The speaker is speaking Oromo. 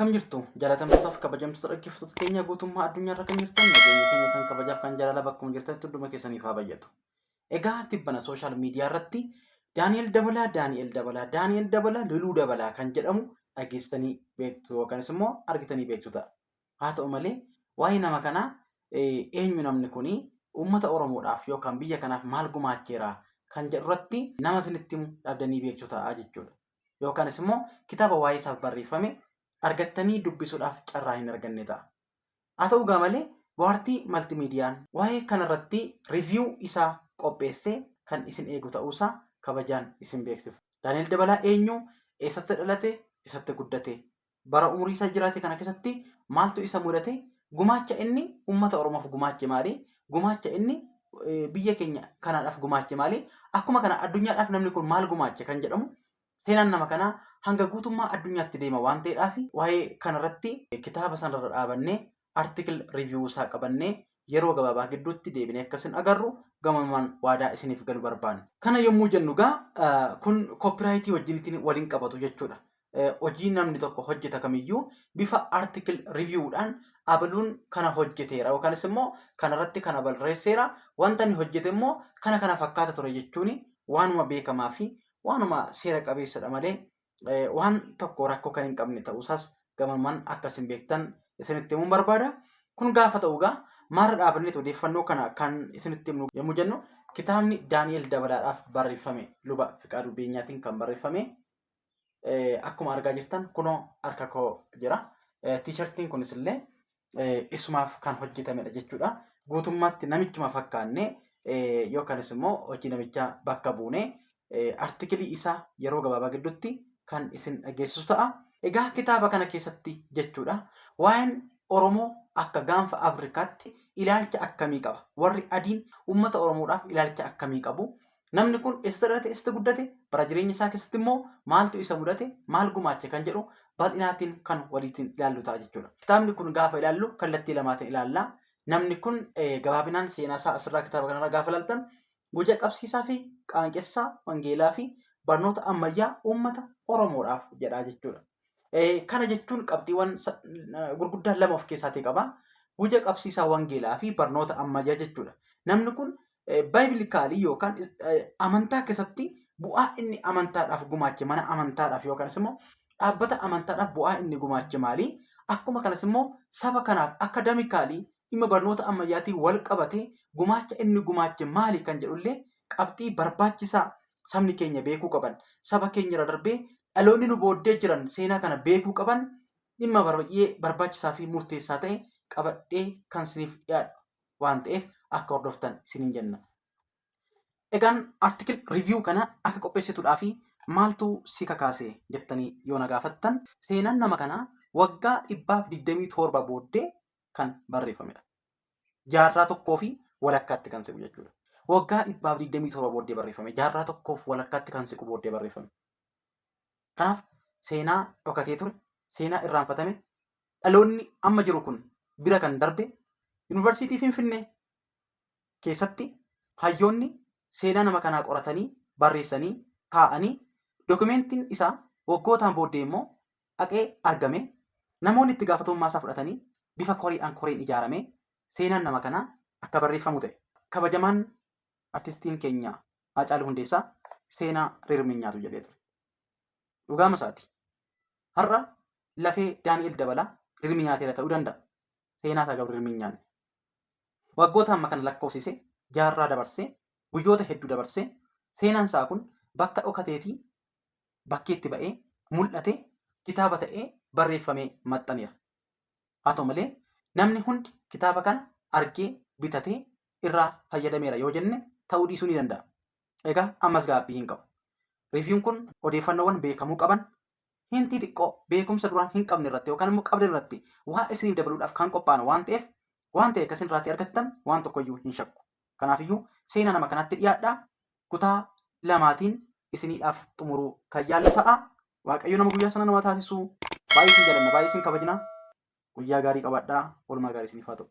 Akkam jirtu jaalatamtootaaf kabajamtoota dhaggeeffattoota keenya guutummaa addunyaarra kan jirtan nageenya keenya kan kabajaaf kan jaalala bakkuma jirtanitti hunduma keessaniif haa bayyatu. Egaa tibbana sooshaal miidiyaa irratti Daani'el Dabalaa Daani'el Dabalaa Daani'el Dabalaa Luluu Dabalaa kan jedhamu dhageessanii beektu yookaanis immoo argitanii beektu ta'a. Haa ta'u malee waa'ee nama kanaa eenyu namni kuni uummata Oromoodhaaf yookaan biyya kanaaf maal gumaacheera kan jedhu irratti nama isinitti himu dhabdanii beektu ta'a jechuudha. Yookaanis immoo kitaaba waa'ee isaaf barreeffame argattanii dubbisuudhaaf carraa hin arganne ta'a. Haa ta'u gaa malee Bohaartii Maltimiidiyaan waa'ee kanarratti review isaa qopheessee kan isin eegu ta'uusaa kabajaan isin beeksifna. Daani'el Dabalaa eenyu? Eessatti dhalate? Eessatti guddate? Bara umurii isaa jiraate kana keessatti maaltu isa mudate? Gumaacha inni uummata Oromoof gumaache maali? Gumaacha inni biyya keenya kanaadhaaf gumaache maali? Akkuma kana addunyaadhaaf namni kun maal gumaache kan jedhamu seenaan nama kanaa hanga guutummaa addunyaatti deema waan ta'eedhaaf waa'ee kanarratti kitaaba sanarra dhaabannee article review isaa qabannee yeroo gabaabaa gidduutti deebinee akka isin agarru gamanumaan waadaa isiniif galu barbaanna. Kana yommuu jennu gaa kun copyright wajjinitiin waliin qabatu jechuudha. Hojii namni tokko hojjeta kamiyyuu bifa article review dhaan abaluun kana hojjeteera yookaanis immoo kanarratti kana barreesseera wanta inni hojjete immoo kana kana fakkaata ture jechuun waanuma beekamaa fi waanuma seera qabeessadha malee waan tokko rakkoo kan hin qabne ta'uusaas gamanumaan akka isin beektan isinitti himuun barbaada. Kun gaafa ta'u egaa maarra dhaabanneeti odeeffannoo kana kan isinitti himnu yommuu jennu kitaabni Daani'el Dabalaadhaaf barreeffame luba Fiqaaduu Beenyaatiin kan barreeffame akkuma argaa jirtan kunoo harka koo jira. Tiishartiin kunis illee isumaaf kan hojjetamedha jechuudha. Guutummaatti namichuma fakkaannee yookaanis immoo hojii namichaa bakka buunee artikilii isaa yeroo gabaabaa gidduutti kan isin dhageessisu ta'a. Egaa kitaaba kana keessatti jechuudha waa'een Oromoo akka gaanfa Afrikaatti ilaalcha akkamii qaba? Warri adiin uummata Oromoodhaaf ilaalcha akkamii qabu? Namni kun eessatti dhalate, eessatti guddate, bara jireenya isaa keessatti immoo maaltu isa mudate, maal gumaache kan jedhu bal'inaatiin kan waliitiin ilaallu ta'a jechuudha. Kitaabni kun gaafa ilaallu kallattii lamaatiin ilaalla. Namni kun gabaabinaan seenaa isaa asirraa kitaaba kanarraa gaafa ilaaltan guca qabsiisaa fi qaanqessaa wangeelaa fi barnoota ammayyaa uummata Oromoodhaaf jedha jechuudha. Kana jechuun qabxiiwwan gurguddaa lama of keessaatii qaba. Guca qabsiisaa wangeelaa fi barnoota ammayyaa jechuudha. Namni kun baaybilikaalii yookaan amantaa keessatti bu'aa inni amantaadhaaf gumaache mana amantaadhaaf yookanis immoo dhaabbata amantaadhaaf bu'aa inni gumaache maali? Akkuma kanas immoo saba kanaaf akadamikaalii dhimma barnoota ammayyaatiin wal qabatee gumaacha inni gumaache maali kan jedhullee qabxii barbaachisaa sabni keenya beekuu qaban saba keenya irra darbee dhaloonni nu booddee jiran seenaa kana beekuu qaban dhimma baay'ee barbaachisaa fi murteessaa ta'e qabadhee kan isiniif dhiyaadhu waan ta'eef akka hordoftan isiniin jenna. Egaan article review kana akka qopheessituudhaa fi maaltu si kakaase jettanii yoo na gaafattan seenaan nama kanaa waggaa 127 booddee kan barreeffamedha. Jaarraa tokkoo fi walakkaatti kan siqu jechuudha. Waggaa 127 booddee barreeffame. Jaarraa tokkoof walakkaatti kan siqu booddee barreeffame. Kanaaf seenaa dhokatee ture, seenaa irraanfatame, dhaloonni amma jiru kun bira kan darbe Yuunivarsiitii Finfinnee keessatti hayyoonni seenaa nama kanaa qoratanii barreessanii kaa'anii dokumentiin isaa waggootaan booddee immoo dhaqee argame namoonni itti gaafatamummaa isaa fudhatanii bifa koreedhaan koreen ijaaramee seenaan nama kanaa akka barreeffamu ta'e. Kabajamaan artistiin keenya Haacaaluu Hundeessaa seenaa rirmi hin nyaatu jedhee ture. Dhugaama isaati. Har'a lafee Daani'el Dabalaa rirmi nyaateera ta'uu danda'a. Seenaa isaa garuu rirmi hin nyaanne. Waggoota amma kana lakkoofsise jaarraa dabarsee guyyoota hedduu dabarsee seenaan isaa kun bakka dhokateetii bakkeetti ba'ee mul'ate kitaaba ta'ee barreeffamee maxxaneera. Haa ta'u malee namni hundi kitaaba kana argee bitatee irraa fayyadameera yoo jenne ta'uu dhiisuu ni danda'a. Egaa ammas gaabbii hin qabu. Riiviin kun odeeffannoowwan beekamuu qaban hintii xiqqoo beekumsa duraan hin qabne irratti yookaan immoo qabdan irratti waa isiniif dabaluudhaaf kan qophaa'an waan ta'eef waan ta'e akka isin irraatii argattan waan tokkoyyuu hin shakku. Kanaafiyyuu seenaa nama kanaatti dhiyaadhaa kutaa lamaatiin isiniidhaaf xumuruu kan yaallu ta'a. Waaqayyo nama guyyaa sana nama taasisu. Baay'ee isin jaalanna, baay'ee isin kabajna. Guyyaa gaarii qabaadhaa. Oolmaa gaarii isiniif haa ta'u.